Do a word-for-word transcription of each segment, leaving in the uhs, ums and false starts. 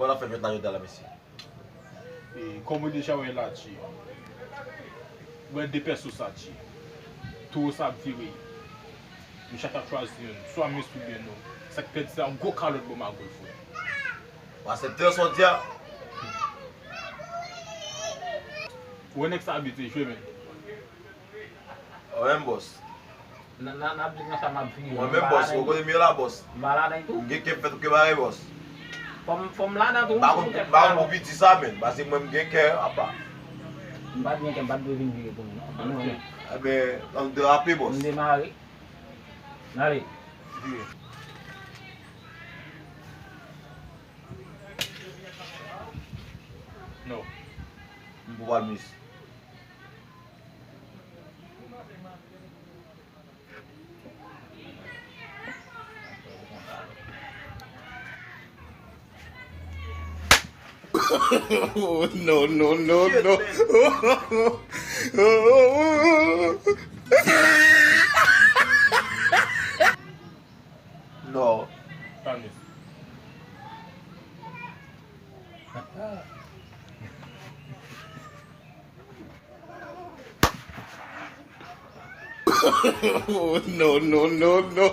Kòman n ap fè jwèt la jodi a la, mesye? E, kòm ou deja wè l la, Tchi. Ou wè de pèso sa, Tchi. Towo sa ap vire. Nou chak ap chwazi youn. Swa Miss oubyen nou. Sa k pèdi se yon gwo kalòt bò magòl, frè. Ou aksepte sa w di a? Ou wè nèg sa abitye jwe, men. Ou menm, bòs. Nan, nan, nan, nan sa m ap vini. Mwen menm, bòs, ou kote m ye la, bòs. M pa ladan tou. M gen kè m fè tout ke bagay, bòs. Fò m, fò m ladan tou. M pa konn, m pa konn pou piti sa, men. Paske mwen, m gen kè apa. M pa t gen kè, m pa t dwe vin vire pou nou, non. Ann wè, men. Ebyen, ann derape, bòs. M demare. N ale. Vire. No. M pou pral mis. No, no, no, no. No. Tanis. No, no, no, no.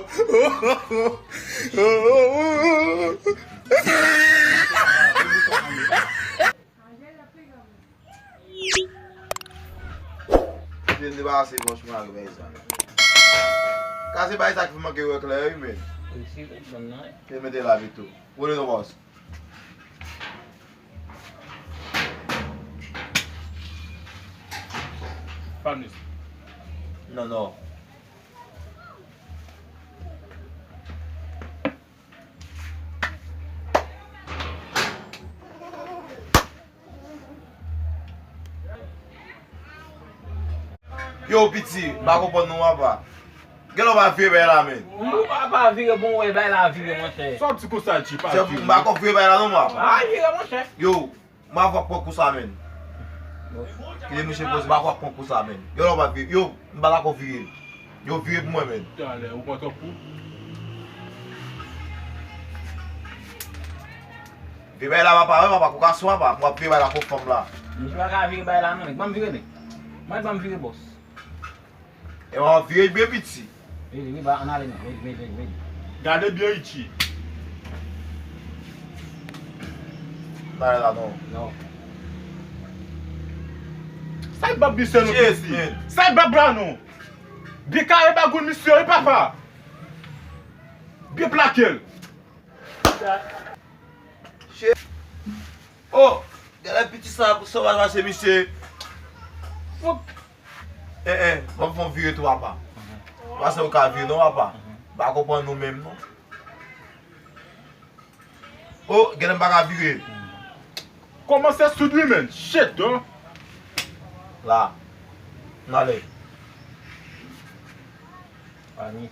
Vin debase bòs mwen ak bay sa. Ka se bay sa ki fè manke wè klè wi, men. Wi, si, bon, non. Ke mete la vit tou. Woule non, bòs. Panis. Non, non. Yo, piti, m pa konprann non, papa. Gen lè w pa vire bay la, men. Ou pa, pa vire bon, wè, bay la vire, monchè. Sa w di konsa, G, pa vire. M pa konn vire bay la non, papa. Pa vire, monchè. Yo, m pa konn pran kou sa, men. Kite mouche poze, m pa konn pran kou sa, men. Gen lè w pa vire. Yo, m pa dakò vire. Yo, vire pou mwen, men. Talè, ou pran twòp kou. Vire bay la, papa, wi, papa, kou ka sou, papa. M ap vire bay la pou fanm la. Misye pa ka vire bay la, non, nèg. Ban m vire, nèg. Mwen, ban m vire, bòs. E w ap vire byen piti. Vire, vire, ba, ann ale, non. Vire, vire, vire, vire. Gade byen, Richie. Ba la, non. Non. Sa e bab misye, non, piti. Sa e bab la, non. Byen kare bagoul misye, wi, papa. Byen plake l. Shit. Oh, gade piti sa pou sòvaj pase misye. Foup. Eh, eh, ban m fè yon vire tou, papa. Pase ou ka vire non, papa. M pa konprann nou menm, non. Oh, gade m pa ka vire. Kòmanse soud wi, men. Shit, non. La. M ale. Ani.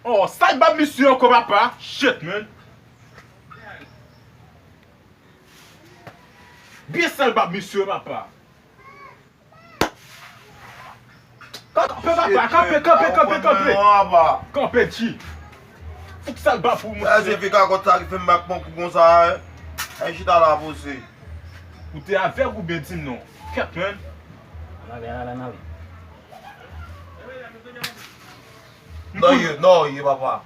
Oh, sa e bab misye ankò, papa. Shit, man. Byen sa e bab misye, papa. Kanpe, papa, kanpe, kanpe, kanpe, kanpe. Kanpe, G. Fouk sa e bab pou misye. Se fi kakòt sa ki fè m bat pran kou konsa, en. Ay, chita la, poze. Ou te avèg oubyen di m non? Kèt, man. Ann ale, ann ale, ann ale. Non, ye, non, ye, papa.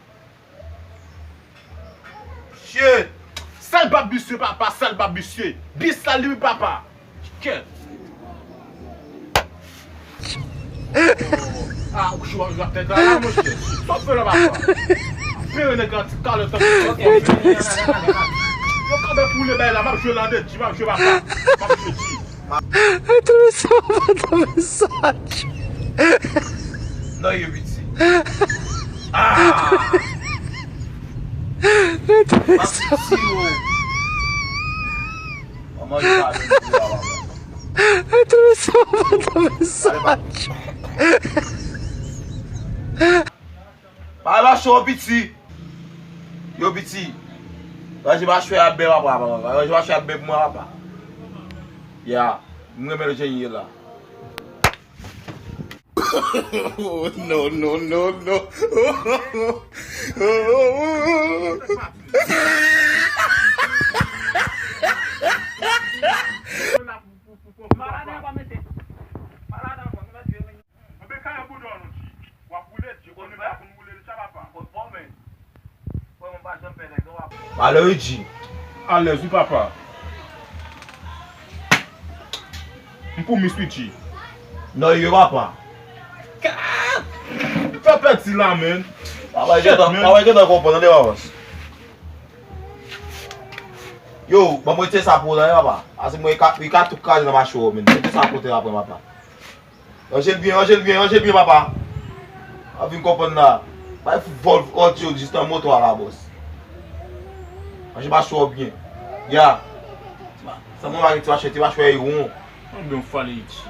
Shit! Sèl bab misye, papa, sèl bab misye. Bis la li, papa. Kèt. Ah, ou jwe, jwe ak tèt la, la, monchè. Sa w fè la, papa? Pere nèg la, ti kalòt, tankou. Yo kanpe pou le bay la, m ap jwe la de, G, m ap jwe, papa. M ap jwe, G. Retire sa, retire sa. Non, yo piti. Ah! Retire sa. Manman, yo pa vin pou la, manman. Retire sa, retire sa. Pale pa cho, piti. Yo, piti. Raje machwè a bè, papa, papa. Raje machwè a bè pou mwen, papa. Ya. M renmen le jan ye la. No, no, no, no. Alo, Richie. Alèz wi, papa. M pou Miss Richie. Non, yo, papa. Fè pèdi la, men. Papa, gentan, papa, gentan konprann, tande, papa. Yo, ban mwen retire sa pou ou, tande, papa. Ase mwen, li ka, li ka tout kraze nan mache w, men. Retire sa kote la, papa. Ranje l byen, ranje l byen, ranje l byen, papa. W ap vin konprann la. Bay vòl, vòl yo jis nan moto a la, bòs. Ranje machwè w byen. Ya. Sa mwen pa gen ti machwè, ti machwè e won. Mwen byen fale iti.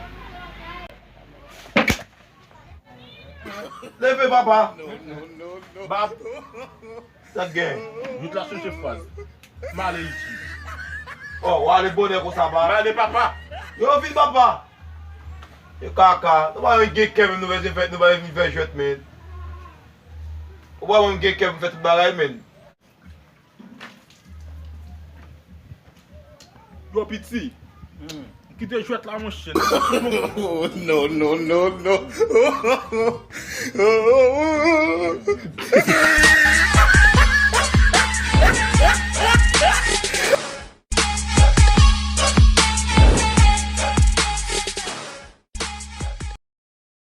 Leve, papa. Bab. Sa k gen? Jout la chanje fraz. M ale iti. Oh, w ale bonè konsa, pa? M ale, papa. Yo, vin, papa. E kaka. Nou pa menm gen kè menm, nou vin fè, nou pa vin fè jwèt, men. Ou pa menm gen kè pou fè tout bagay, men. Yo, piti. Kite jwèt la, monchè. No, no, no, no.